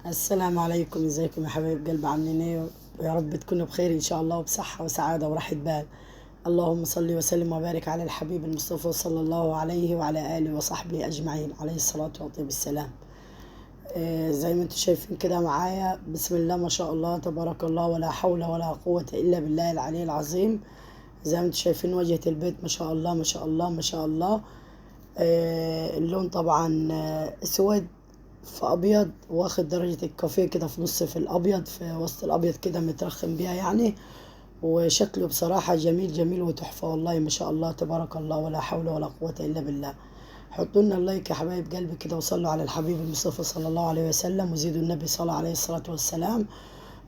السلام عليكم، ازيكم يا حبايب قلب؟ عاملين ايه؟ يا رب تكونوا بخير ان شاء الله وبصحة وسعادة وراحة بال. اللهم صل وسلم وبارك على الحبيب المصطفى صلى الله عليه وعلى آله وصحبه أجمعين، عليه الصلاة وطيب السلام. زي ما انتم شايفين كده معايا، بسم الله ما شاء الله تبارك الله، ولا حول ولا قوة إلا بالله العلي العظيم. زي ما انتم شايفين واجهة البيت ما شاء الله ما شاء الله ما شاء الله. اللون طبعا اسود في ابيض، واخد درجة الكافيه كده في نص، في الابيض، في وسط الابيض كده مترخم بيها يعني، وشكله بصراحة جميل جميل وتحفة والله ما شاء الله تبارك الله، ولا حول ولا قوة إلا بالله. حطوا لنا اللايك يا حبايب قلبي كده، وصلوا على الحبيب المصطفى صلى الله عليه وسلم، وزيدوا النبي صلى عليه الصلاة والسلام.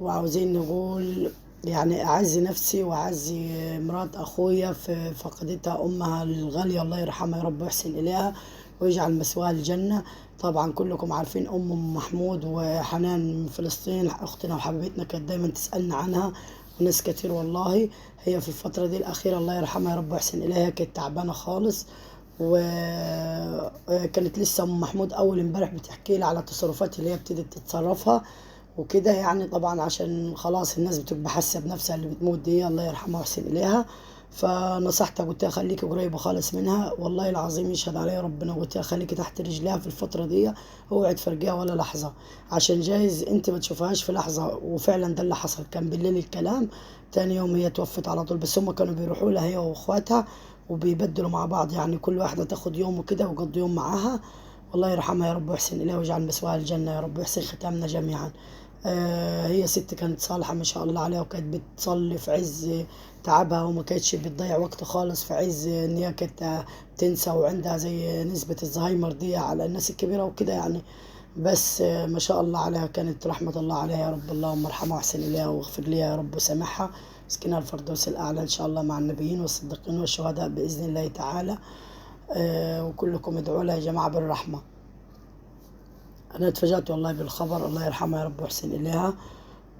وعاوزين نقول يعني أعزي نفسي وأعزي مرات أخويا في فقدتها أمها الغالية، الله يرحمها يا رب ويحسن إليها ويجعل مثواها الجنة. طبعا كلكم عارفين أم محمود وحنان من فلسطين، أختنا وحبيبتنا، كانت دايما تسألنا عنها وناس كتير والله. هي في الفترة دي الأخيرة الله يرحمها يا رب ويحسن إليها كانت تعبانة خالص، وكانت لسه أم محمود أول امبارح بتحكي لي على التصرفات اللي هي ابتدت تتصرفها وكده يعني، طبعا عشان خلاص الناس بتبقى حاسة بنفسها اللي بتموت دي، الله يرحمها ويحسن إليها. فنصحتها قلت لها خليكي قريبة خالص منها، والله العظيم يشهد عليا ربنا، قلت لها خليكي تحت رجليها في الفترة دي، اوعي تفرجيها ولا لحظة، عشان جايز انت ما تشوفهاش في لحظة. وفعلا ده اللي حصل، كان بالليل الكلام، تاني يوم هي توفت على طول. بس هم كانوا بيروحوا لها هي واخواتها وبيبدلوا مع بعض يعني، كل واحدة تاخد يوم وكده ويقضوا يوم معاها. والله يرحمها يا رب ويحسن إليها ويجعل مثواها الجنة يا رب، ويحسن ختامنا جميعا. هي ست كانت صالحة ما شاء الله عليها، وكانت بتصلي في عز تعبها، وما كانتش بتضيع وقت خالص، في عز ان هي كانت تنسى وعندها زي نسبة الزهايمر دي على الناس الكبيرة وكده يعني. بس ما شاء الله عليها، كانت رحمة الله عليها يا رب، اللهم ارحمها واحسن إليها واغفر ليها يا رب وسامحها، اسكنها الفردوس الأعلى إن شاء الله مع النبيين والصديقين والشهداء بإذن الله تعالى. وكلكم ادعوا لها يا جماعة بالرحمة. أنا اتفاجأت والله بالخبر، الله يرحمها يا رب ويحسن إليها،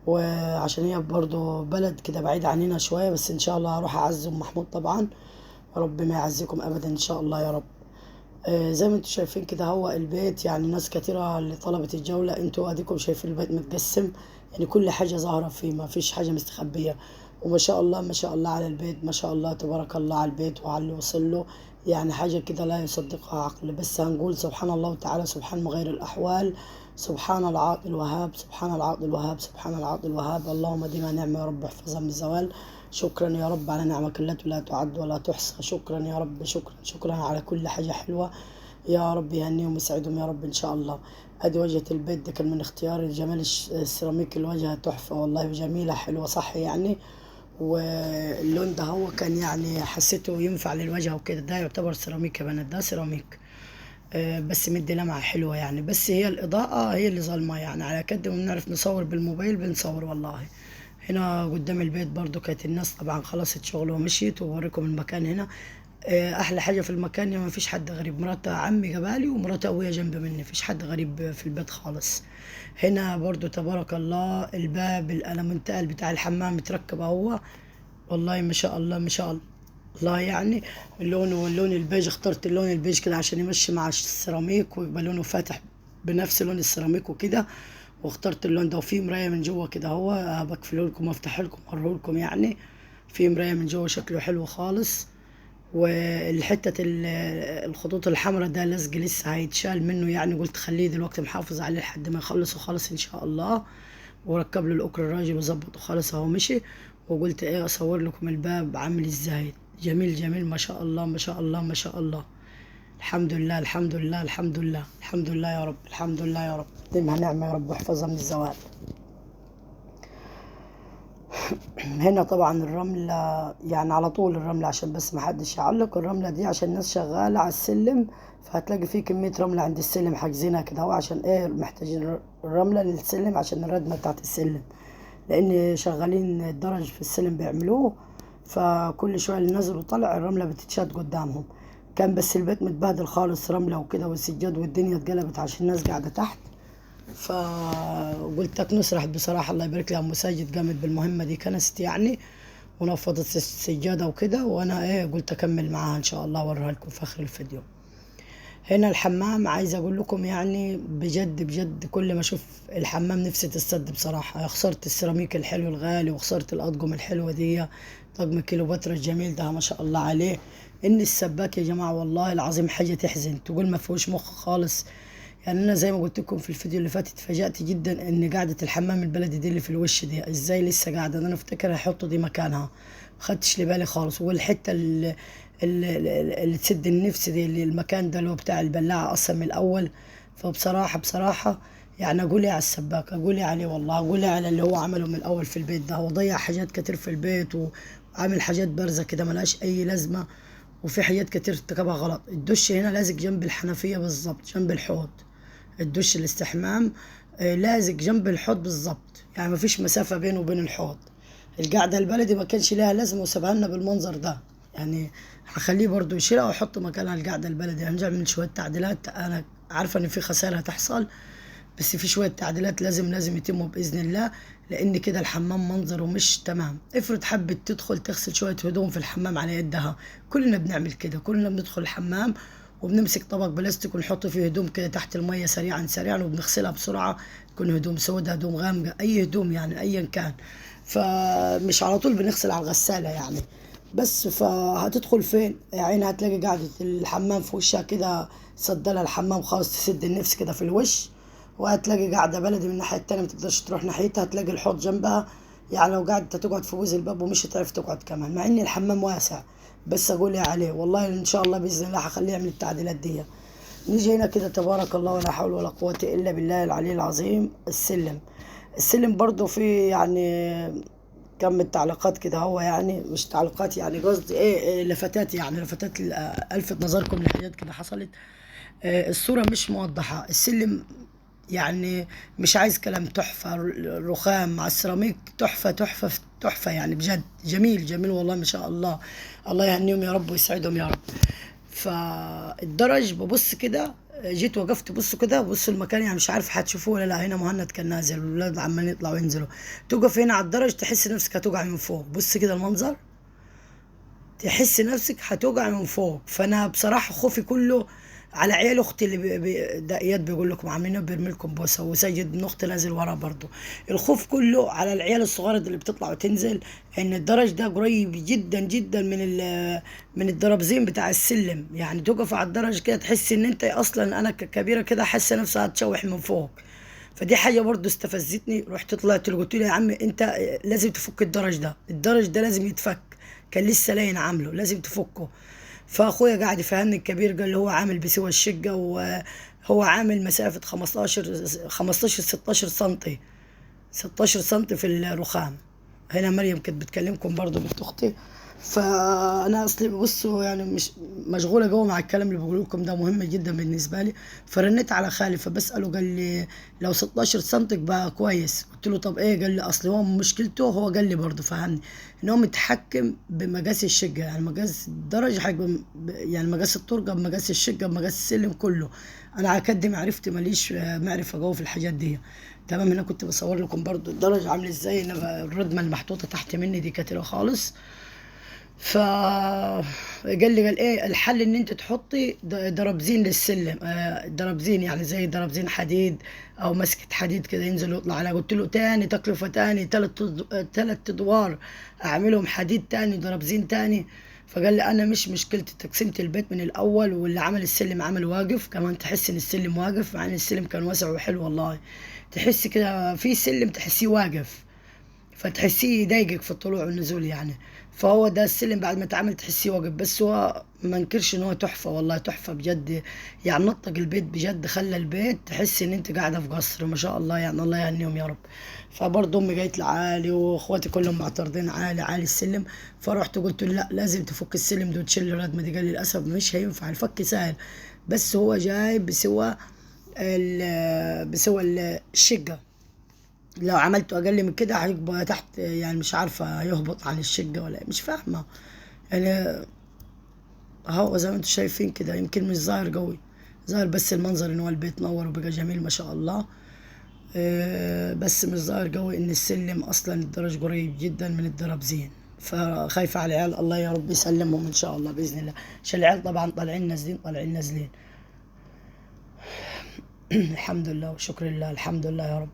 وعشان هي برضو بلد كده بعيد عننا شوية، بس إن شاء الله هروح أعز أم محمود طبعا، رب ما يعزكم أبدا إن شاء الله يا رب. زي ما انتم شايفين كده هو البيت، يعني ناس كتيرة اللي طلبت الجولة، انتوا اديكم شايفين البيت متقسم يعني، كل حاجة ظاهرة فيه، ما فيش حاجة مستخبية. وما شاء الله ما شاء الله على البيت، ما شاء الله تبارك الله على البيت وعلى اللي وصل له، يعني حاجة كده لا يصدقها عقل. بس هنقول سبحان الله تعالى، سبحان مغير الأحوال، سبحان العاطي الوهاب، سبحان العاطي الوهاب، سبحان العاطي الوهاب. اللهم ديما نعمة يا رب، احفظها من الزوال. شكرا يا رب على نعمك التي لا تعد ولا تحصى، شكرا يا رب، شكرا شكرا على كل حاجة حلوة يا رب، يهنيهم ويسعدهم يا رب إن شاء الله. ادي واجهة البيت، ده كان من اختيار الجمال، السيراميك، الواجهة تحفة والله وجميلة حلوة صح يعني. واللون ده هو كان يعني حسيته ينفع للواجهة وكده، ده يعتبر سيراميك يا بنات، ده سيراميك بس مدي لمعة حلوة يعني، بس هي الإضاءة هي اللي ظالمة يعني، على قد ما بنعرف نصور بالموبايل بنصور والله. هنا قدام البيت برضو كانت الناس طبعا خلصت شغل ومشيت، ووريكم المكان هنا. أحلى حاجة في المكان ما فيش حد غريب، مرات عمي جبالي ومرات أبويا جنب مني، فيش حد غريب في البيت خالص. هنا برضو تبارك الله الباب الألمنتال بتاع الحمام متركب اهو، والله ما شاء الله ما شاء الله يعني، اللون واللون البيج، اخترت اللون البيج كده عشان يمشي مع السيراميك ويبقى لونه فاتح بنفس لون السيراميك وكده، واخترت اللون ده. وفي مراية من جوه كده اهو، بقفله لكم وافتحه لكم واوريه لكم يعني، في مراية من جوه شكله حلو خالص. والحتة الخطوط الحمراء ده لزق لسه هيتشال منه يعني، قلت خليه دلوقتي محافظ عليه لحد ما يخلصه خالص ان شاء الله. وركب له الاكر الراجل وظبطه خالص اهو مشي. وقلت ايه اصور لكم الباب عامل ازاي، جميل جميل ما شاء الله ما شاء الله ما شاء الله. الحمد لله الحمد لله الحمد لله الحمد لله يا رب، الحمد لله يا رب، ديمها نعمة يا رب واحفظها من الزوال. هنا طبعا الرملة يعني على طول الرملة، عشان بس ما حدش يعلق، الرملة دي عشان الناس شغالة على السلم، فهتلاقي فيه كمية رملة عند السلم حاجزينها كده اهو، عشان ايه محتاجين الرملة للسلم عشان الردمة بتاعت السلم، لان شغالين الدرج في السلم بيعملوه، فكل شوية اللي نزل وطلع الرملة بتتشاد قدامهم. كان بس البيت متبهدل خالص رملة وكده، والسجاد والدنيا اتقلبت عشان الناس قاعدة تحت. فقلت تكنس، راحت بصراحة الله يبارك لها أم ساجد قامت بالمهمة دي، كنست يعني ونفضت السجادة وكده، وأنا إيه قلت أكمل معاها إن شاء الله وأوريها لكم في آخر الفيديو. هنا الحمام عايزه اقول لكم يعني بجد بجد كل ما اشوف الحمام نفسي تسد بصراحة. خسرت السيراميك الحلو الغالي، وخسرت الاطقم الحلوة دي، طقم كيلوباترا الجميل ده ما شاء الله عليه. ان السباك يا جماعة والله العظيم حاجة تحزن، تقول ما فيهوش مخ خالص. يعني انا زي ما قلت لكم في الفيديو اللي فات اتفاجأت جدا ان قاعدة الحمام البلدي دي اللي في الوش دي ازاي لسه قاعدة. انا افتكر هيحطوا دي مكانها، ما خدتش لبالي خالص. والحتة اللي تسد النفس دي، اللي المكان ده اللي هو بتاع البلاعة اصلا من الاول. فبصراحة بصراحة يعني اقول ايه على السباك، اقول ايه عليه والله، اقول ايه على اللي هو عمله من الاول في البيت ده. هو ضيع حاجات كتير في البيت، وعامل حاجات بارزة كده ملهاش اي لازمه، وفي حاجات كتير ارتكبها غلط. الدش هنا لازق جنب الحنفية بالظبط، جنب الحوض، الدش الاستحمام لازق جنب الحوض بالظبط، يعني مفيش مسافة بينه وبين الحوض. القعدة البلدي ما كانش لها لازمه وسابها لنا بالمنظر ده، يعني هخليه برضو يشيلها واحط مكانها القعدة البلدي. هنرجع من شوية تعديلات، انا عارفه ان في خسائر هتحصل، بس في شوية تعديلات لازم يتموا باذن الله، لان كده الحمام منظره مش تمام. افرض حبت تدخل تغسل شوية هدوم في الحمام على يدها، كلنا بنعمل كده، كلنا بندخل الحمام وبنمسك طبق بلاستيك ونحط فيه هدوم كده تحت المية سريعا سريعا وبنغسلها بسرعة، تكون هدوم سوداء، هدوم غامقه، اي هدوم يعني ايا كان، فمش على طول بنغسل على الغسالة يعني. بس فهتدخل فين يعني؟ هتلاقي قاعدة الحمام في وشها كده، سدلها الحمام خالص، تسد النفس كده في الوش. وهتلاقي قاعدة بلدي من الناحية التانية ما تقدرش تروح ناحيتها، هتلاقي الحوض جنبها، يعني لو قعدت تقعد في وز الباب ومش هتعرف تقعد كمان، مع ان الحمام واسع. بس اقول ايه عليه والله، ان شاء الله باذن الله هخليه يعمل التعديلات دي. نيجي هنا كده تبارك الله ولا حول ولا قوة الا بالله العلي العظيم. السلم، السلم برضو فيه يعني كم التعليقات كده، هو يعني مش تعليقات يعني قصدي ايه، لفتات، يعني لفتات الفت نظركم لحاجات كده حصلت. الصورة مش موضحة. السلم يعني مش عايز كلام، تحفة، الرخام مع السيراميك تحفة تحفة تحفة، يعني بجد جميل جميل والله ما شاء الله. الله يهنيهم يا رب ويسعدهم يا رب. فالدرج ببص كده، جيت وقفت بص كده، بص المكان يعني مش عارف هتشوفوه ولا لا. هنا مهند كان نازل والولاد عمالين يطلعوا وينزلوا. تقف هنا على الدرج تحس نفسك هتقع من فوق، بص كده المنظر، تحس نفسك هتقع من فوق. فانا بصراحة خوفي كله على عيال اختي اللي ده اياد بيقول لكم عاملين بيرمي لكم بوسه، وسيد ابن اختي نازل وراه برضه. الخوف كله على العيال الصغيرة اللي بتطلع وتنزل، ان الدرج ده قريب جدا جدا من الدرابزين بتاع السلم، يعني تقف على الدرج كده تحس ان انت اصلا، انا كبيرة كده حاسه نفسها هتشوح من فوق. فدي حاجة برضه استفزتني، رحت طلعت قلت له يا عم انت لازم تفك الدرج ده، الدرج ده لازم يتفك، كان لسه لاين عامله، لازم تفكه. فاخويا قاعد يفهمني الكبير، قال له هو عامل بسوى الشقة، وهو عامل مسافة 15 16 سنتي، 16 سنتي في الرخام. هنا مريم كانت بتكلمكم برضو بنت اختي. فانا اصلي بصوا يعني مش مشغولة جوه مع الكلام اللي بقوله لكم ده، مهم جدا بالنسبة لي. فرنيت على خالي فبساله، قال لي لو 16 سنتي بقى كويس. قلت له طب ايه؟ قال لي اصل هو مشكلته، هو قال لي برضه فهمني ان هو متحكم بمقاس الشقة، يعني مقاس الدرج هيبقى يعني مقاس الطرقه بمقاس الشقة بمقاس السلم كله. انا على قد معرفتي ماليش معرفة جوه في الحاجات دي. تمام. هنا كنت بصور لكم برضه الدرج عامل ازاي، الردمه اللي محطوطة تحت مني دي كتيرة خالص. فقال لي، قال ايه الحل؟ ان انت تحطي درابزين للسلم، درابزين يعني زي درابزين حديد او مسكه حديد كده ينزل ويطلع عليها. قلت له تاني تكلفة تاني، تلات ادوار اعملهم حديد تاني درابزين تاني. فقال لي انا مش مشكلتي تقسيمه البيت من الاول، واللي عمل السلم عمل واقف كمان، تحس ان السلم واقف مع ان السلم كان واسع وحلو والله، تحس كده في سلم تحسيه واقف، فتحسيه يضايقك في الطلوع والنزول يعني. فهو ده السلم بعد ما اتعمل تحسيه واقف، بس هو ما انكرش ان هو تحفة والله، تحفة بجد يعني. نطق البيت بجد، خلى البيت تحس ان انت قاعدة في قصر ما شاء الله يعني، الله يهنيهم يا رب. فبرضه امي جايت لي عالي واخواتي كلهم معترضين عالي عالي السلم. فرحت قلت له لا لازم تفك السلم ده وتشيل الردمه دي. قال لي للاسف مش هينفع، الفك سهل، بس هو جاي بسوى الشقة، لو عملته اقل من كده هيبقى تحت يعني، مش عارفه هيهبط عن الشقة ولا مش فاهمه يعني. اهو زي ما انتم شايفين كده، يمكن مش ظاهر قوي، ظاهر بس المنظر ان هو البيت نور وبقى جميل ما شاء الله، بس مش ظاهر قوي ان السلم اصلا الدرج قريب جدا من الدرابزين. فخايفه على العيال، الله يا رب يسلمهم ان شاء الله باذن الله، عشان العيال طبعا طالعين نازلين طالعين نازلين. الحمد لله وشكر لله، الحمد لله يا رب.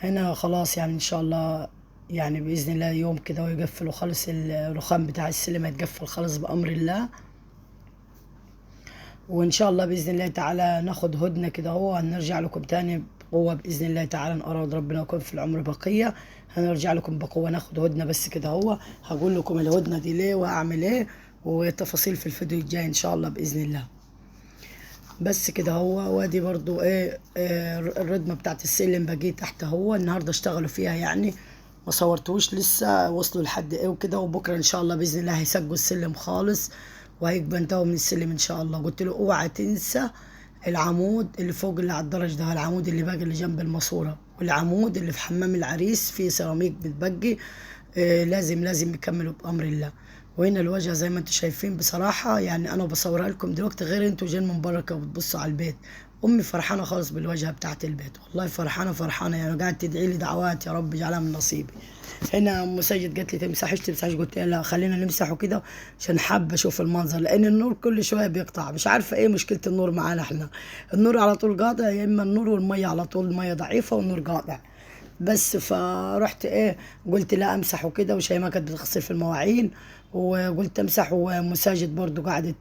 هنا خلاص يعني ان شاء الله يعني باذن الله يوم كده ويقفلوا خالص الرخام بتاع السلم، هيتقفل خالص بامر الله. وان شاء الله باذن الله تعالى ناخد هدنة كده اهو، هنرجع لكم تاني بقوة باذن الله تعالى، ان اراد ربنا يكون في العمر بقية هنرجع لكم بقوة. ناخد هدنة بس كده اهو، هقول لكم الهدنة دي ليه واعمل ايه وتفاصيل في الفيديو الجاي ان شاء الله باذن الله. بس كده هو. وادي برضو ايه الردمه بتاعت السلم باجي تحت اهو، النهارده اشتغلوا فيها يعني ما صورتوش لسه، وصلوا لحد ايه وكده. وبكره ان شاء الله باذن الله هيسجوا السلم خالص وهيبقى انتهوا من السلم ان شاء الله. قلت له اوعى تنسى العمود اللي فوق اللي على الدرج ده، العمود اللي باقي اللي جنب الماسورة، والعمود اللي في حمام العريس فيه سيراميك بتبقي، لازم يكملوا بامر الله. وهنا الواجهة زي ما انتم شايفين بصراحة يعني انا بصورها لكم دلوقتي غير انتوا جايين من بره كده بتبصوا على البيت. امي فرحانة خالص بالواجهه بتاعت البيت، والله فرحانة فرحانة يعني، قاعدة تدعي لي دعوات يا رب اجعلها من نصيبي. هنا ام سيد قالت لي تمسحش تمسحش، قلت لها لا خلينا نمسحه كده عشان حابة اشوف المنظر، لان النور كل شوية بيقطع، مش عارفه ايه مشكلة النور معانا احنا، النور على طول قاطع، يا اما النور والمية على طول، المية ضعيفة والنور قاطع. بس فرحت ايه قلت لا امسحه كده، وشيماء كانت بتغسل في المواعين وقلت امسح، ومساجد برضو قعدت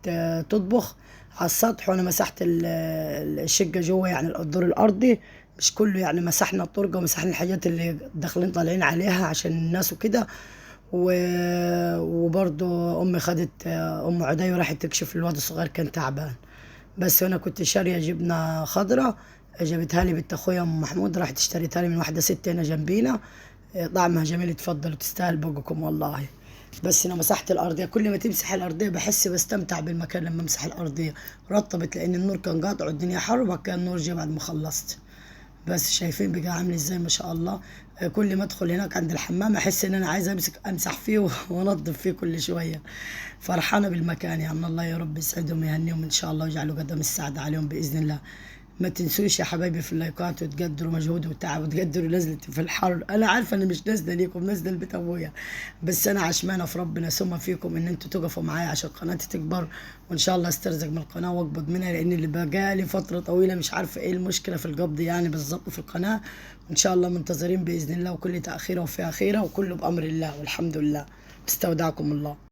تطبخ على السطح، وانا مسحت الشقة جوه يعني الدور الارضي مش كله يعني، مسحنا الطرقه ومسحنا الحاجات اللي داخلين طالعين عليها عشان الناس وكده. وبرضو امي خدت ام عدي وراحت تكشف الواد الصغير كان تعبان. بس انا كنت شاريه جبنه خضراء جابتها لي بنت اخويا ام محمود، راحت اشتريتها لي من واحدة ست هنا جنبينا، طعمها جميل، اتفضلوا تستاهل بقكم والله. بس انا مسحت الارضية، كل ما تمسح الارضية بحس بستمتع بالمكان لما امسح الارضية، رطبت لان النور كان قاطع والدنيا حر، وبعد كده النور جه بعد ما خلصت. بس شايفين بقى عامل ازاي ما شاء الله. كل ما ادخل هناك عند الحمام احس ان انا عايزه امسك امسح فيه وانظف فيه كل شوية، فرحانة بالمكان يعني. الله يا رب يسعدهم ويهنيهم ان شاء الله ويجعلوا قدم السعادة عليهم باذن الله. ما تنسوش يا حبايبي في اللايكات، وتقدروا مجهودي وتعب، وتقدروا نزلتي في الحر. انا عارفه اني مش نازله ليكم، نازله لبيت ابويا، بس انا عشمانه في ربنا ثم فيكم ان انتوا تقفوا معايا عشان قناتي تكبر، وان شاء الله استرزق من القناة واقبض منها، لان اللي بقالي فترة طويلة مش عارفه ايه المشكلة في القبض يعني بالظبط في القناة. وان شاء الله منتظرين باذن الله، وكل تاخيره وفيها خيره، وكله بامر الله والحمد لله. استودعكم الله.